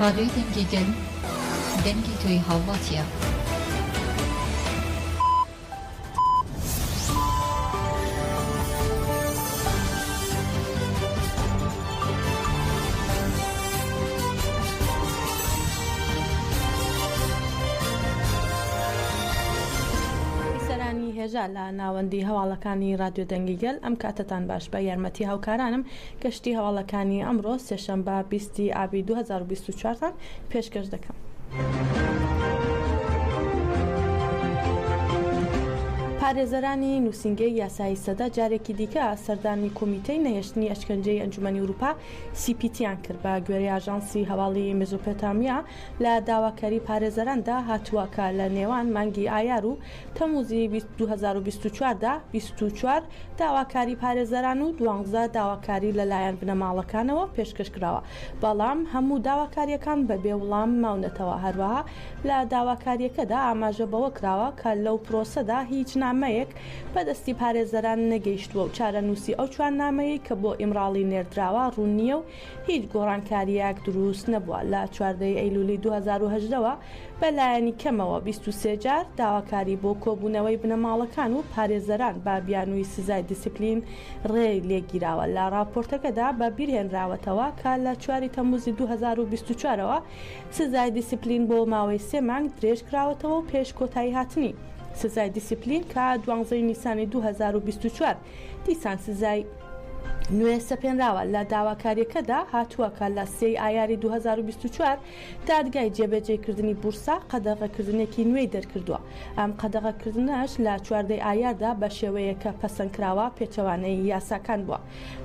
ڕادیۆی دەنگی گەل، دەنگی تۆی هاوڵاتیە. بیسەرانی هێژا لە ناوەندی هەواڵەکانی ڕادیۆ دەنگی گەل ئەم کاتەتان باش بە یارمەتی هاوکارانم گەشتی هەواڵەکانی ئەمڕۆ سێشەمبە 20 ی ئابی 2024 تان پێشکەش دەکەم. پارێزەرانی نووسینگەی یاسایی سەدە جارێکی دیکە سەردانی کۆمیتەی نەهێشتنی ئەشکەنجەی ئەنجومەنی ئوروپا سی پی تیان کرد. بە گوێرەی ئاژانسی هەواڵی مێزۆپۆتامیا لە داواکاری پارێزەراندا هاتووە کە لە نێوان مانگی ئایار و تەمووزی 2024 دا 24 داواکاری پارێزەران و دوانزە داواکاری لەلایەن بنەماڵەکانەوە پێشکەش کراوە، بەڵام هەموو داواکارییەکان بەبێ وڵام ماونەتەوە. هەروەها لە داواکارییەکەدا ئاماژە بەوە کراوە کە لەو پرۆسەدا هیچ نامەیەک بە دەستی پارێزەران نەگەیشتووە و چارەنووسی ئەو چوار نامەیەی کە بۆ ئیمراڵی نێردراوە ڕوون نییە و هیچ گۆڕانکارییەک دروست نەبووە. لە 14 ی ئەیلولی 2018 وە بە لایەنی کەمەوە 23 جار داواکاری بۆ کۆبوونەوەی بنەماڵەکان و پارێزەران بە بیانووی سزای دیسپلین ڕێی لێگیراوە. لە ڕاپۆرتەکەدا بە بیرهێنراوەتەوە کە لە چوار ی تەمموزی 2024 ەوە سزای دیسپلین بۆ ماوەی سێ مانگ درێژکراوەتەوە و پێش کۆتاییهاتنی سزای دیسپلین کە دوانزە ی نیسانی 2024 دیسان سزای نوێ سەپێنراوە. لە داواکارییەکەدا هاتووە کە لە سێ ی ئایاری 2024 دادگای جێبەجێکردنی بورسا قەدەغەکردنێکی نوێی دەرکردووە، ئەم قەدەغەکردنەش لە 14 ی ئایاردا بە شێوەیەک کە پەسەندکراوە پێچەوانەی یاساکان بووە.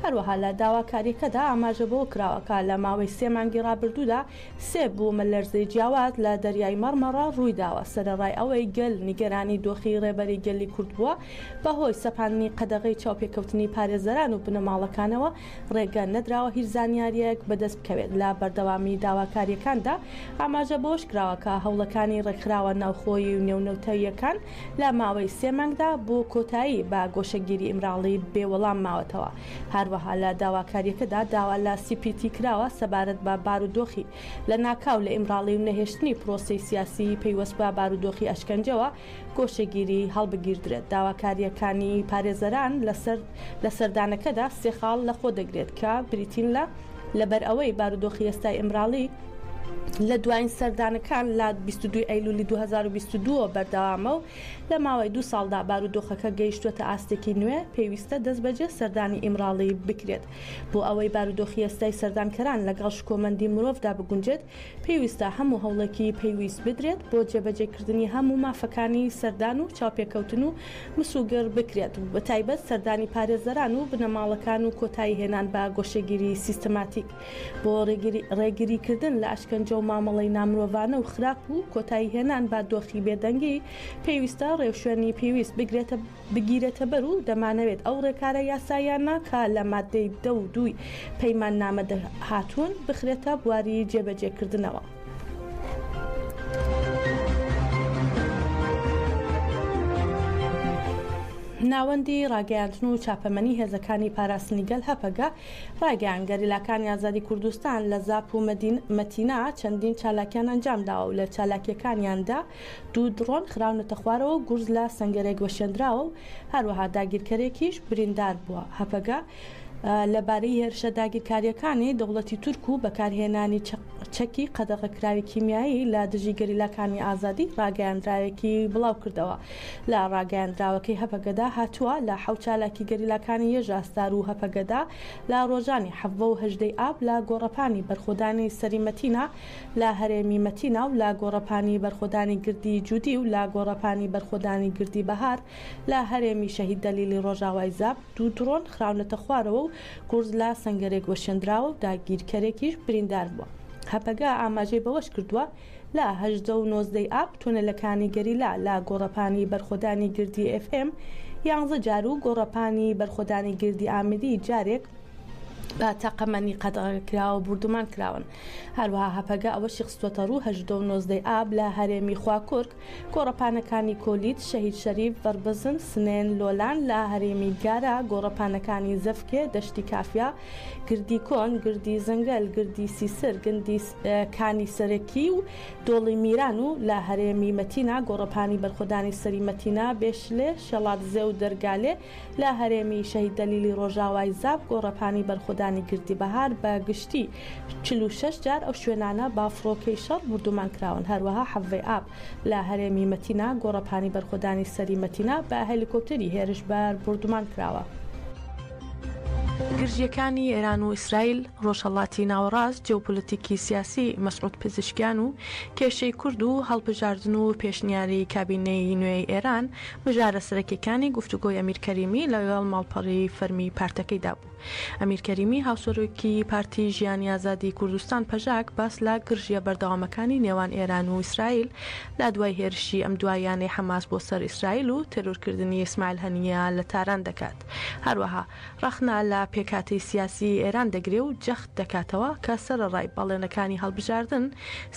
هەروەها لە داواکارییەکەدا ئاماژە بەوە کراوە کە لە ماوەی سێ مانگی ڕابردوودا سێ بوومەلەرزەی جیاواز لە دەریای مەڕمەڕە ڕوویداوە، سەرەڕای ئەوەی گەل نیگەرانی دۆخی ڕێبەری گەلی کورد بووە، بەهۆی سەپاندنی قەدەغەی چاوپێکەوتنی پارێزەران و بنەماڵەکانەوە ڕێگە نەدراوە هیچ زانیارییەک بەدەست بکەوێت. لە بەردەوامی داواکارییەکاندا ئاماژە بەوەش کراوە کە هەوڵەکانی ڕێکخراوە ناوخۆیی و نێونەوتەییەکان لە ماوەی سێ مانگدا بۆ کۆتایی بە گۆشەگیری ئیمراڵی بێ وەڵام ماوەتەوە. هەروەها لە داواکارییەکەدا داوا لە سی پی تی کراوە سەبارەت بە بارودۆخی لەناکاو لە ئیمراڵی و نەهێشتنی پرۆسەی سیاسی پەیوەست بە بارودۆخی ئەشکەنجەوە گۆشەگیری هەڵبگیردرێت. داواکارییەکانی پارێزەران لەسەر لە سەردانەکەدا سێ خاڵ لەخۆ دەگرێت کە بریتین لە، لەبەرئەوەی بارودۆخی ئێستای ئیمراڵی لە دوایین سەردانەکان لە 22 ئەیلولی 2022 ەوە بەردەوامە و لە ماوەی دوو ساڵدا بارودۆخەکە گەیشتووەتە ئاستێکی نوێ، پێویستە دەستبەجێ سەردانی ئیمراڵی بکرێت. بۆ ئەوەی بارودۆخی ئێستای سەردانکەران لەگەڵ شکۆمەندی مرۆڤدا بگونجێت، پێویستە هەموو هەوڵێکی پەیویست بدرێت بۆ جێبەجێکردنی هەموو مافەکانی سەردان و چاوپێکەوتن و مسوگەر بکرێت و بەتایبەت سەردانی پارێزەران و بنەماڵەکان و کۆتایی هێنان بە گۆشەگیری سیستماتیک بۆ ڕێگریکردن لە ئەشکەنجە و مامەڵەی نامرۆڤانە و خراپ و کۆتایی هێنان بە دۆخی بێدەنگی پێویستە ڕێوشوێنی پێویست بگرێتە بگیرێتەبەر و دەمانەوێت ئەو ڕێکارە یاساییانە کە لە ماددەی دە و دووی پەیماننامەدا هاتوون بخرێتە بواری جێبەجێکردنەوە. ناوەندی ڕاگەیاندن و چاپەمەنی هێزەکانی پاراستنی گەل هەپەگە ڕایگەیاند، گەریلاکانی ئازادی کوردستان لە زاپ و مەتینا چەندین چالاکیان ئەنجامداوە و لە چالاکییەکانیاندا دوو دڕۆن خراونەتە خوارەوە و گورز لە سەنگەرێک وەشێندراوە و هەروەها داگیرکەرێکیش بریندار بووە. هەپەگە لەبارەی هێرشە داگیرکارییەکانی دەوڵەتی تورک و بەکارهێنانی چەکی قەدەغەکراوی کیمیایی لە دژی گەریلاکانی ئازادی ڕاگەیاندراوێکی بڵاوکردەوە. لە ڕاگەیاندراوەکەی هەپەگەدا هاتووە، لە حەوت چالاکی گەریلاکانی یەژاستار و هەپەگەدا لە ڕۆژانی 17 و 18 ی ئاب لە گۆڕەپانی بەرخۆدانی سەری مەتینا لە هەرێمی مەتینا و لە گۆڕەپانی بەرخۆدانی گردی جودی و لە گۆڕەپانی بەرخۆدانی گردی بەهار لە هەرێمی شەهید دەلیلی ڕۆژاوای زاپ دوو دڕۆن خراونەتە خوارەوە و گورز لە سەنگەرێک وەشێندراوە و داگیرکەرێکیش بریندار بووە. هەپەگە ئاماژەی بەوەشکردووە، لە 18 و 19 ی ئاب تونێلەکانی گەریلا لە گۆڕەپانی بەرخۆدانی گردی ئێف ئێم یانزە جار و گۆڕەپانی بەرخۆدانی گردی ئامێدی جارێک. بە تەقەمەنی قەدەغەکراوە بوردومان کراون. هەروەها هەپەگە ئەوەشی خستووەتەڕوو، 18 و 19 ی ئاب لە هەرێمی خواکورک، گۆڕەپانەکانی کۆلیت، شەهید شەریف، بەڕبزن، سنێن، لۆلان لە هەرێمی گارە، گۆڕەپانەکانی زەفکێ، دەشتی کافیا، گردی کۆن، گردی زەنگەل، گردی سیسر، گندی کانی سەرەکی و دۆڵی میران و لە هەرێمی مەتینا، گۆڕەپانی بەرخۆدانی سەری مەتینا، بێشلێ، شێڵادزێ و دەرگالێ لە هەرێمی شەهید دەلیلی ڕۆژاوای زاپ، گۆڕەپانی بەرخۆدانی گردی بەهار بە گشتی 46 جار ئەو شوێنانە بە فڕۆکەی شەڕ بوردومان کراون، هەروەها حەڤەی ئاب لە هەرێمی مەتینا، گۆڕەپانی بەرخۆدانی سەری مەتینا بە هەلیکۆپتەری هێرشبەر بوردومان کراوە. گرژییەکانی ئێران و ئیسرائیل، ڕۆژهەڵاتی ناوەڕاست، جیۆپۆلەتیکی سیاسی مەسعود پزیشکیان و کێشەی کورد و هەڵبژاردن و پێشنیاری کابینەی نوێی ئێران، مژارە سەرەکییەکانی گفتوگۆی ئەمیر کەریمی لەگەڵ ماڵپەڕی فەرمی پارتەکەیدا بوو. ئەمیر کەریمی، هاوسەرۆکی پارتی ژیانی ئازادی کوردستان، پەژاک، باس لە گرژییە بەردەوامەکانی نێوان ئێران و ئیسرائیل لە دوای هێرشی ئەم دواییانەی حەماس بۆ سەر ئیسرائیل و تێرۆرکردنی ئیسماعیل هەنییە لە تاران دەکات. هەروەها ڕەخنە لە پێکهاتەی سیاسیی ئێران دەگرێ و جەخت دەکاتەوە کە سەرەڕای بەڵێنەکانی هەڵبژاردن،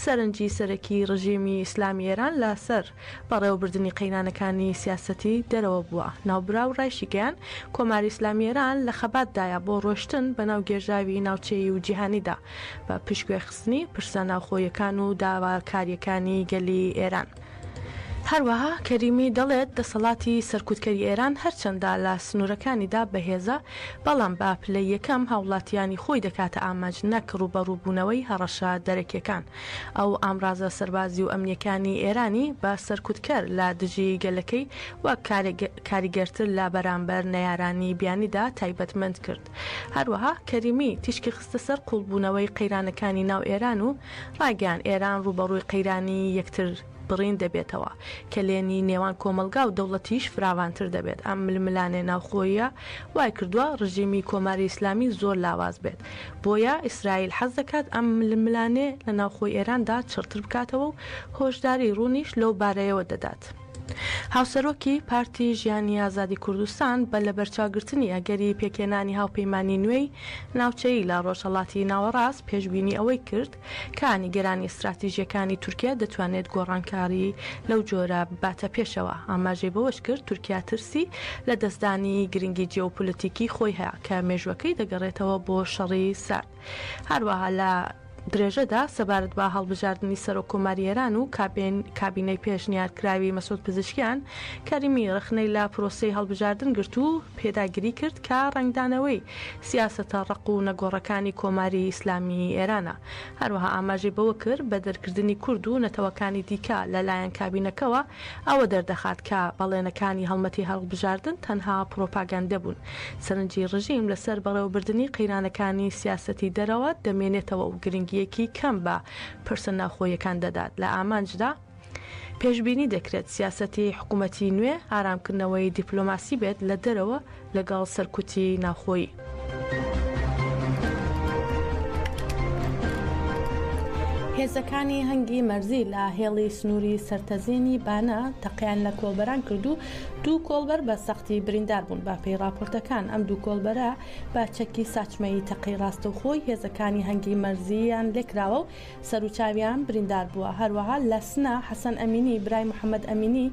سەرنجی سەرەکیی ڕژێمی ئیسلامی ئێران لە سەر بەڕێوەبردنی قەیرانەکانی سیاسەتی دەرەوە بووە. ناوبراو ڕایشیگەیاند، کۆماری ئیسلامی ئێران لە خەباتدایە بۆ ڕۆیشتن بەناو گێژاوی ناوچەیی و جیهانیدا بە پشتگوێخستنی پرسە ناوخۆییەکان و داواکارییەکانی گەلی ئێران. هەروەها کەریمی دەڵێت، دەسەڵاتی سەرکوتکەری ئێران هەرچەندە لە سنوورەکانیدا بەهێزە، بەڵام بە پلەی یەکەم هاوڵاتیانی خۆی دەکاتە ئامانج نەک ڕووبەڕووبوونەوەی هەڕەشە دەرەکیەکان. ئەو ئامرازە سەربازی و ئەمنیەکانی ئێرانی بە سەرکوتکەر لە دژی گەلەکەی وەک کاریگەرتر لە بەرامبەر نەیارانی بیانیدا تایبەتمەند کرد. هەروەها کەریمی تیشکی خستە سەر قووڵبوونەوەی قەیرانەکانی ناو ئێران و ڕایگەیاند ئێران ڕووبەڕووی قەیرانی یەکتر بڕین دەبێتەوە، کەلێنی نێوان کۆمەڵگا و دەوڵەتیش فراوانتر دەبێت، ئەم ململانێ ناوخۆییە وایکردووە ڕژیمی کۆماری ئیسلامی زۆر لاواز بێت، بۆیە ئیسرائیل حەز دەکات ئەم ململانێ لە ناوخۆی ئێراندا چڕتر بکاتەوە و هۆشداری ڕوونیش لەو بارەیەوە دەدات. هاوسەرۆکی پارتی ژیانی ئازادی کوردستان بە لەبەرچاوگرتنی ئەگەری پێکهێنانی هاوپەیمانی نوێی ناوچەیی لە ڕۆژهەڵاتی ناوەڕاست پێشبینی ئەوەی کرد کە نیگەرانی ستراتیژییەکانی تورکیا دەتوانێت گۆڕانکاری لەو جۆرە بباتە پێشەوە. ئاماژەی بەوەشکرد، تورکیا ترسی لە دەستدانی گرنگی جیۆپۆلەتیکی خۆی هەیە کە مێژووەکەی دەگەڕێتەوە بۆ شەڕی سارد. هەروەها لە درێژەدا سەبارەت بە هەڵبژاردنی سەرۆک کۆماری ئێران و کابینەی پێشنیارکراوی مەسعود پزیشکیان، کەریمی ڕەخنەی لە پرۆسەی هەڵبژاردن گرت و پێداگری کرد کە ڕەنگدانەوەی سیاسەتە ڕەق و نەگۆڕەکانی کۆماری ئیسلامیی ئێرانە. هەروەها ئاماژەی بەوە کرد، بە دەرکردنی کورد و نەتەوەکانی دیکە لە لایەن کابینەکەوە، ئەوە دەردەخات کە بەڵێنەکانی هەڵمەتی هەڵبژاردن تەنها پرۆپاگەندە بوون. سەرنجی ڕژیم لەسەر بەڕێوەبردنی قەیرانەکانی سیاسەتی دەرەوە دەمێنێتەوە و گرنگییەکی کەم بە پرسە ناوخۆییەکان دەدات لە ئامانجدا پێشبینی دەکرێت سیاسەتی حکومەتی نوێ ئارامکردنەوەی دیپلۆماسی بێت لە دەرەوە لەگەڵ سەرکوتی ناوخۆیی. هێزەکانی هەنگی مەرزی لە هێڵی سنووری سەرتەزێنی بانە تەقەیان لە کۆڵبەران کرد و دوو کۆڵبەر بە سەختی بریندار بوون. بەپێی ڕاپۆرتەکان ئەم دوو کۆڵبەرە بە چەکی ساچمەیی تەقەی ڕاستەوخۆی هێزەکانی هەنگی مەرزییان لێکراوە و سەروچاویان بریندار بووە. هەروەها لە سنە، حەسەن ئەمینی، برای محەمەد ئەمینی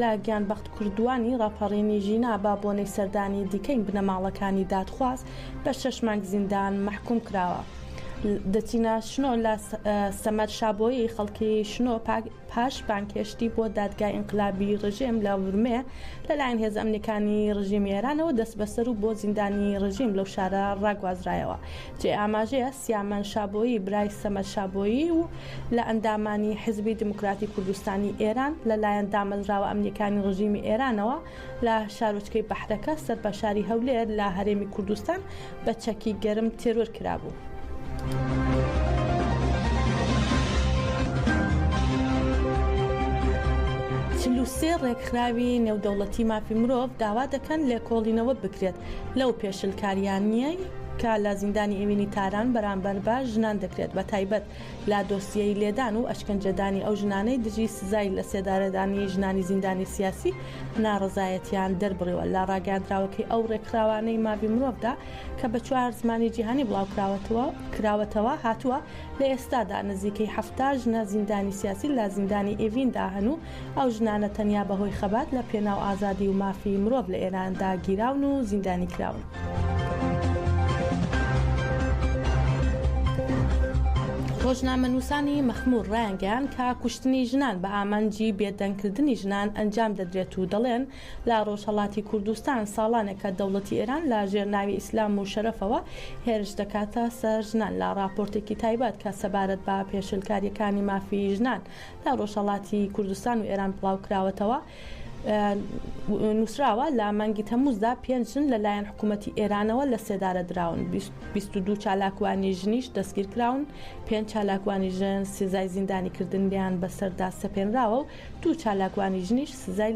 لە گیانبەختکردووانی ڕاپەڕینی ژینا بە بۆنەی سەردانی دیکەی بنەماڵەکانی دادخواز بە شەش مانگ زیندان مەحکووم کراوە. دەچینە شنۆ لە سەمەد شابۆیی خەڵکی شنۆ پاش بانگهێشتی بۆ دادگای ئینقلابی ڕژێم لە ورمێ لەلایەن هێزە ئەمنیەکانی ڕژێمی ئێرانەوە دەستبەسەر و بۆ زیندانی ڕژیم لەو شارە ڕاگوازرایەوە. جێی ئاماژەیە سیامەند شابۆیی برای سەمەد شابۆیی و لە ئەندامانی حیزبی دیموکراتی کوردستانی ئێران لە لایەن دامەزراوە ئەمنیەکانی ڕژیمی ئێرانەوە لە شارۆچکەی بەحرەکە سەر بە شاری هەولێر لە هەرێمی کوردستان بە چەکی گەرم تێرۆر کرابوو. 43 ڕێکخراوی نێودەوڵەتی مافی مرۆڤ داوا دەکەن لێکۆڵینەوە بکرێت لەو پێشلکاریانەی. کە لە زیندانی ئێوینی تاران بەرامبەر بە ژنان دەکرێت، بە تایبەت لە دۆسیەی لێدان و ئەشکەنجەدانی ئەو ژنانەی دژی سزای لەسێدارەدانی ژنانی زیندانی سیاسی ناڕەزایەتیان دەربڕیوە. لە ڕاگەیاندراوەکەی ئەو ڕێکخراوانەی ماڤی مرۆڤدا کە بە چوار زمانی جیهانی بڵاوکراوەتەوە هاتووە، لە ئێستادا نزیکەی 70 ژنە زیندانی سیاسی لە زیندانی ئێڤیندا هەن و ئەو ژنانە تەنیا بەهۆی خەبات لە پێناو ئازادی و مافی مرۆڤ لە ئێراندا گیراون و زیندانی کراون. ڕۆژنامەنووسانی مەخموور ڕایانگەیاند کە کوشتنی ژنان بە ئامانجی بێدەنگکردنی ژنان ئەنجام دەدرێت و دەڵێن، لە ڕۆژهەڵاتی کوردستان ساڵانێکە دەوڵەتی ئێران لە ژێر ناوی ئیسلام و شەرەفەوە هێرش دەکاتە سەر ژنان. لە ڕاپۆرتێکی تایبەت کە سەبارەت بە پێشێلکارییەکانی مافی ژنان لە ڕۆژهەڵاتی کوردستان و ئێران بڵاوکراوەتەوە، نووسراوە، لە مانگی تەمموزدا پێنج ژن لەلایەن حکوومەتی ئێرانەوە لە سێدارە دراون، 22 چالاکوانی ژنیش دەستگیرکراون، پێنج چالاکوانی ژن سزای زیندانیکردنیان بەسەردا سەپێنراوە و دوو چالاکوانی ژنیش سزای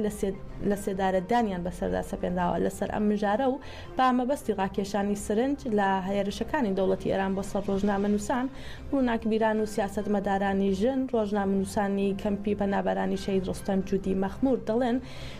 لەسێدارەدانیان بەسەردا سەپێنراوە. لەسەر ئەم مژارە و بە مەبەستی ڕاکێشانی سەرنج لە هێرشەکانی دەوڵەتی ئێران بۆ سەر ڕۆژنامەنووسان، ڕووناکبیران و سیاسەتمەدارانی ژن، ڕۆژنامەنووسانی کەمپی پەنابەرانی شەهید ڕۆستەم جودی مەخموور دەڵێن،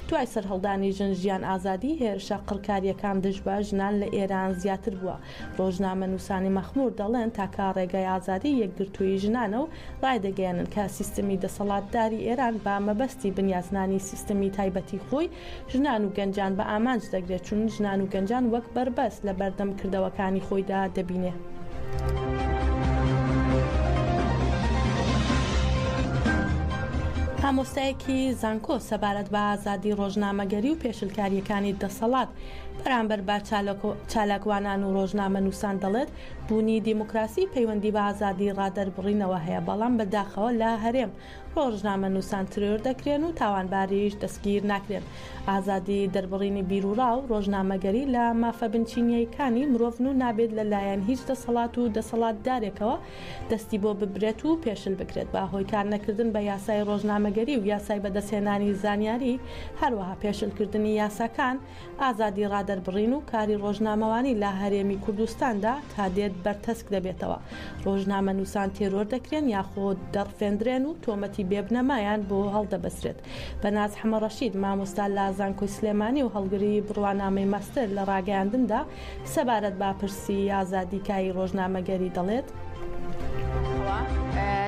دوای سەرهەڵدانی ژن ژیان ئازادی، هێرشە قڕکارییەکان دژ بە ژنان لە ئێران زیاتر بووە. ڕۆژنامەنووسانی مەخموور دەڵێن، تاکە ڕێگای ئازادی یەکگرتوویی ژنانە و ڕایدەگەیەنن کە سیستمی دەسەڵاتداری ئێران بە مەبەستی بنیاتنانی سیستمی تایبەتی خۆی ژنان و گەنجان بە ئامانج دەگرێت، چون ژنان و گەنجان وەک بەربەست لە بەردەم کردەوەکانی خۆیدا دەبینێ. مامۆستایەکی زانکۆ سەبارەت بە ئازادی ڕۆژنامەگەری و پێشلکارییەکانی دەسەڵات بەرامبەر بە چالاکوانان و ڕۆژنامەنووسان دەڵێت، بوونی دیموکراسی پەیوەندی بە ئازادی ڕادەربڕینەوە هەیە، بەڵام بەداخەوە لە هەرێم ڕۆژنامەنووسان ترۆر دەکرێن و تاوانباریش دەستگیر ناکرێن. ئازادی دەربڕینی بیروڕا و ڕۆژنامەگەری لە مافە بنچینییەکانی مرۆڤن و نابێت لە لایەن هیچ دەسەڵات و دەسەڵاتدارێکەوە دەستی بۆ ببرێت و پێشل بکرێت بە هۆی کارنەکردن بە یاسای ڕۆژنامەگەری و یاسای بەدەستهێنانی زانیاری، هەروەها پێشلکردنی یاساکان ئازادی ڕادەربڕین و کاری ڕۆژنامەوانی لە هەرێمی کوردستاندا تا دێت بەرتەسک دەبێتەوە. ڕۆژنامەنووسان تێرۆر دەکرێن یاخۆ دەڕفێندرێن و تۆمەتی بێبنەمایان بۆ هەڵدەبەسرێت. بەناز حەمەڕەشید، مامۆستا لە زانکۆی سلێمانی و هەڵگری بڕوانامەی ماستەر لە ڕاگەیاندندا سەبارەت بە پرسی ئازادی کاری ڕۆژنامەگەری دەڵێت،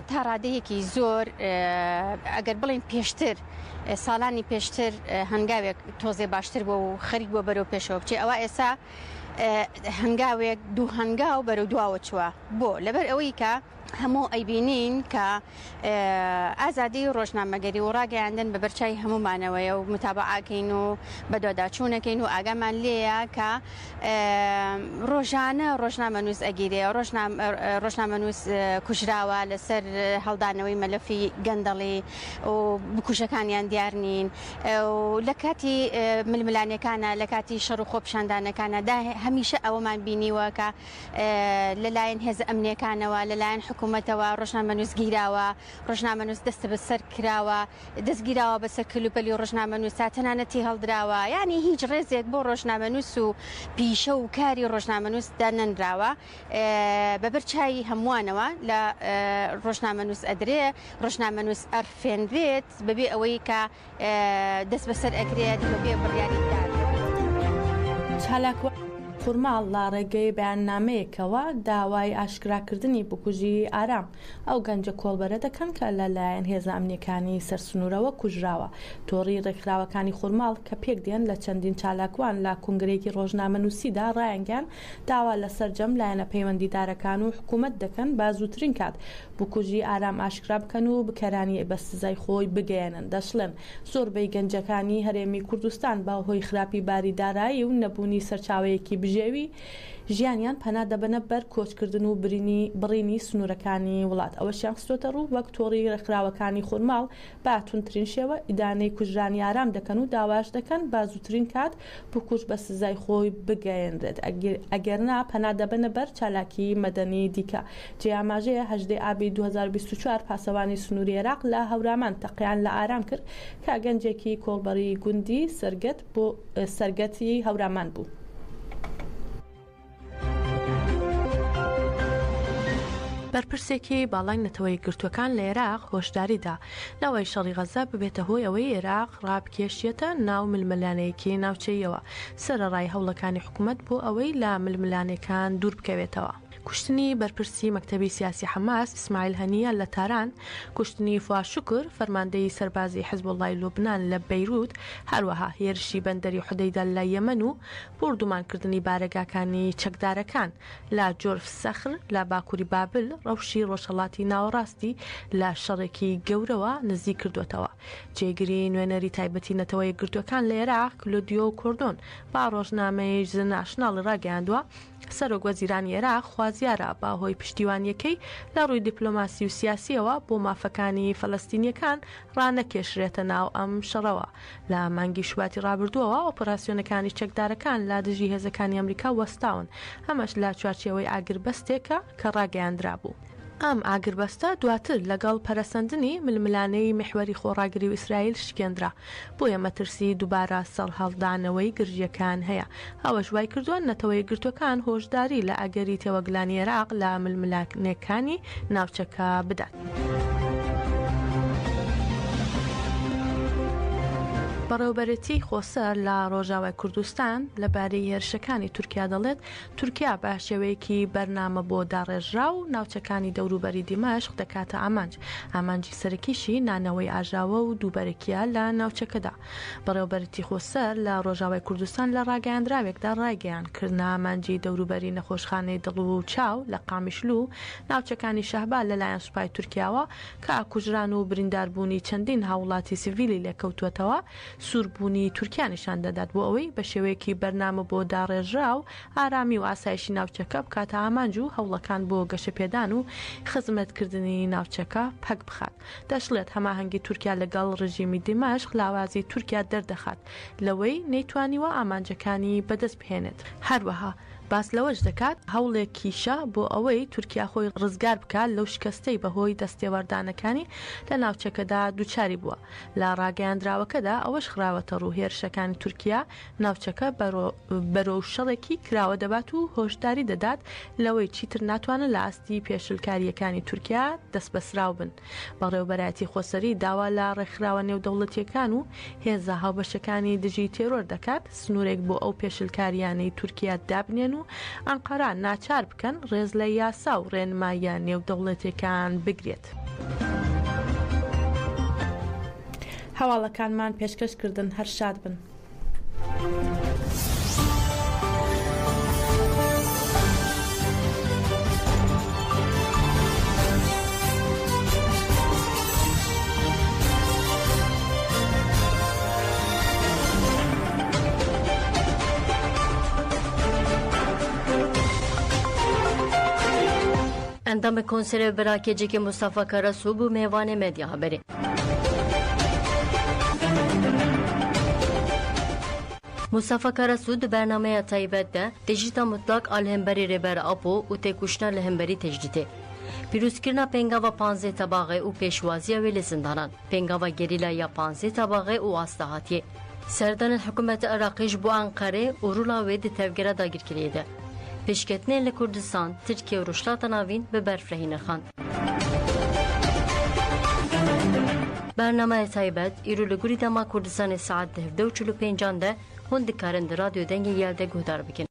تا ڕادەیەکی زۆر ئەگەر بڵێین پێشتر ساڵانی پێشتر هەنگاوێک تۆزێ باشتر بووە و خەریک بووە بەرەو پێشەوە بچێ ئەوە ئێسا هەنگاوێک دوو هەنگاو بەرەو دواوە چووە بۆ لەبەر ئەوەی کە هەموو ئەیبینین کە ئازادی ڕۆژنامەگەری و ڕاگەیاندن بە بەرچوی هەمومانەوەیە و متابعاکەین و بەدواداچوونەکەین و ئاگامان لێیە کە ڕۆژانە ڕۆژنامەنووس ئەگیرێ، ڕۆژنامەنووس کوژراوە لەسەر هەڵدانەوەی مەلەفی گەندەڵی و بکوژەکانیان دیار نین و لە کاتی ململانێکانە لە کاتی شەڕ و خۆپیشاندانەکانە دا هەمیشە ئەوەمان بینیوە کە لەلایەن هێزە ئەمنیەکانەوە لەلایەن حکوومەتەوە ڕۆژنامەنووس گیراوە ڕۆژنامەنووس دەستبەسەر کراوە دەست گیراوە بەسەر کەلوپەلی ڕۆژنامەنووسا تەنانەت تێهەڵدراوە یانی هیچ ڕێزێک بۆ ڕۆژنامەنووس و پیشە و کاری ڕۆژنامەنووس دانەنراوە بەبەر چاوی هەمووانەوە لە ڕۆژنامەنووس ئەدرێ ڕۆژنامەنووس ئەرفێنرێت بەبێ ئەوەی کە دەست بەسەر ئەکرێت بەبێ بڕیاری دادگا. چالاکوانانی خورماڵ لە ڕێگەی بەیاننامەیەکەوە داوای ئاشکراکردنی بکوژی ئارام ئەو گەنجە کۆڵبەرە دەکەن کە لە لایەن هێزە ئەمنییەکانی سەر سنوورەوە کوژراوە. تۆڕی ڕێکخراوەکانی خورماڵ کە پێکدێن لە چەندین چالاکوان لە کۆنگرەیەکی ڕۆژنامەنووسیدا ڕایانگەیاند داوا لە سەرجەم لایەنە پەیوەندیدارەکان و حکوومەت دەکەن بە زووترین کات بکوژی ئارام ئاشکرا بکەن و بکەرانی بە سزای خۆی بگەیەنن. دەشڵێن، زۆربەی گەنجەکانی هەرێمی کوردستان بە هۆی خراپی باری دارایی و نەبوونی سەرچاوەیەکی بژێوی ژیانیان پەنا دەبەنە بەر کۆچکردن و بڕینی سنوورەکانی وڵات. ئەوەشیان خستۆتە ڕوو، وەک تۆڕی ڕێکخراوەکانی خورماڵ بە توندترین شێوە ئیدانەی کوژرانی ئارام دەکەن و داواش دەکەن بە زووترین کات بکوژ بە سزای خۆی بگەیەنرێت، ئەگەرنا پەنا دەبەنە بەر چالاکیی مەدەنی دیکە. جێی ئاماژەیە هەژدەی ئابی 2024 پاسەوانی سنووری عێراق لە هەورامان تەقەیان لە ئارام کرد کە گەنجێکی کۆڵبەری گوندی سەرگەت بۆ سەرگەتی هەورامان بوو. بەرپرسێکی باڵای نەتەوە یەکگرتووەکان لە ئێراق هۆشداری دا لەوەی شەڕی غەززە ببێتە هۆی ئەوەی ئێراق ڕابکێشرێتە ناو ململانێیەکی ناوچەییەوە، سەرەڕای هەوڵەکانی حکومەت بۆ ئەوەی لە ململانێکان دوور بکەوێتەوە. کوشتنی بەرپرسی مەکتەبی سیاسی حەماس ئیسماعیل هەنییە لە تاران، کوشتنی فواد شوکر، فەرماندەی سەربازیی حزبوڵڵای لوبنان لە بەیروت، هەروەها هێرشی بەندەری حودەیدە لە یەمەن و بۆردومانکردنی بارەگاکانی چەکدارەکان لە جۆرف سەخر لە باکووری بابل، ڕەوشی ڕۆژهەڵاتی ناوەڕاستی لە شەڕێکی گەورەوە نزیک کردووەتەوە. جێگری نوێنەری تایبەتی نەتەوە یەکگرتووەکان لە ئێراق، کلودیۆ کۆردۆن، بە ڕۆژنامەی زە ناشناڵی ڕاگەیاندووە، سەرۆک وەزیرانی ئێراق خوازیارە بە هۆی پشتیوانییەکەی لە ڕووی دیپلۆماسی و سیاسییەوە بۆ مافەکانی فەلەستینییەکان ڕانەکێشرێتە ناو ئەم شەڕەوە. لە مانگی شوباتی ڕابردووەوە ئۆپەراسیۆنەکانی چەکدارەکان لە دژی هێزەکانی ئەمریکا وەستاون، ئەمەش لە چوارچێوەی ئاگربەستێکە کە ڕاگەیاندرابوو. ئەم ئاگربەستە دواتر لەگەڵ پەرەسەندنی ململانێی میحوەری خۆڕاگری و ئیسرائیل شکێندرا، بۆیە مەترسی دووبارە سەرهەڵدانەوەی گرژییەکان هەیە، ئەوەش وایکردووە نەتەوە یەکگرتووەکان هۆشداری لە ئەگەری تێوەگلانی عێراق لە ململانێکانی ناوچەکە بدات. بەڕێوەبەرێتیی خۆسەر لە ڕۆژاوای کوردستان لەبارەی هێرشەکانی تورکیا دەڵێت، تورکیا بە شێوەیەکی بەرنامە بۆ داڕێژراو ناوچەکانی دەوروبەری دیمەشق دەکاتە ئامانج، ئامانجی سەرەکیشی نانەوەی ئاژاوە و دووبەرەکییە لە ناوچەکەدا. بەڕێوەبەرێتی خۆسەر لە ڕۆژاوای کوردستان لە ڕاگەیاندراوێکدا ڕایگەیاند، کردنە ئامانجی دەوروبەری نەخۆشخانەی دڵ و چاو لە قامیشلو و ناوچەکانی شەهبا لەلایەن سوپای تورکیاوە کە کوژران و برینداربوونی چەندین هاووڵاتی سڤیلی لێکەوتووەتەوە، سووربوونی تورکیا نیشان دەدات بۆ ئەوەی بە شێوەیەکی بەرنامە بۆ داڕێژراو ئارامی و ئاسایشی ناوچەکە بکاتە ئامانج و هەوڵەکان بۆ گەشەپێدان و خزمەتکردنی ناوچەکە پەک بخات. دەشڵێت، هەماهەنگی تورکیا لەگەڵ ڕژیمی دیمەشق لاوازی تورکیا دەردەخات لەوەی نەیتوانیوە ئامانجەکانی بەدەست بهێنێت. هەروەها باس لەوەش دەکات، هەوڵێکیشە بۆ ئەوەی تورکیا خۆی ڕزگار بکات لەو شکەستەی بەهۆی دەستێوەردانەکانی لە ناوچەکەدا دووچاری بووە. لە ڕاگەیاندراوەکەدا ئەوەش خراوەتەڕوو، هێرشەکانی تورکیا ناوچەکە بەرەو شەڕێکی کراوە دەبات و هۆشداری دەدات لەوەی چیتر ناتوانن لە ئاستی پێشلکارییەکانی تورکیا دەستبەسراو بن. بەڕێوەبەرایەتی خۆسەری داوا لە ڕێکخراوە نێودەوڵەتییەکان و هێزە هاوبەشەکانی دژی تێرۆر دەکات سنوورێک بۆ ئەو پێشلکارییانەی تورکیا دابنێن و ئەنقەرە ناچار بکەن ڕێز لە یاسا و ڕێنماییە نێودەوڵەتییەکان بگرێت. هەواڵەکانمان پێشکەش کردن هەر شاد بن. Endamê Konserê Birakê Mustafa Karasu bû mêvanê Medya Haberê. Mustafa Karasu di bernameya taybet de tecrîta mutlaq a li hemberî Rêber Apo û têkoşîna li hemberî tecrîtê. Pîrozkirina pêngava panzdeh tebaxê û pêşwaziya wê li zindanan. Pêngava gerîla ya panzdeh tebaxê û asta hatiyê. Serdanên hikûmeta Iraqê ji bo Enqerê û rola wê di tevgera dagirkeriyê de. Pêşketinên li Kurdistan, Tirkiye û Rojhilata Navîn bi berfirehî nirxand. Bernameya taybet îro li gorî dema Kurdistanê saet di 17 û 45 an de hûn dikarin di Radyo Dengê Gel de guhdar bikin.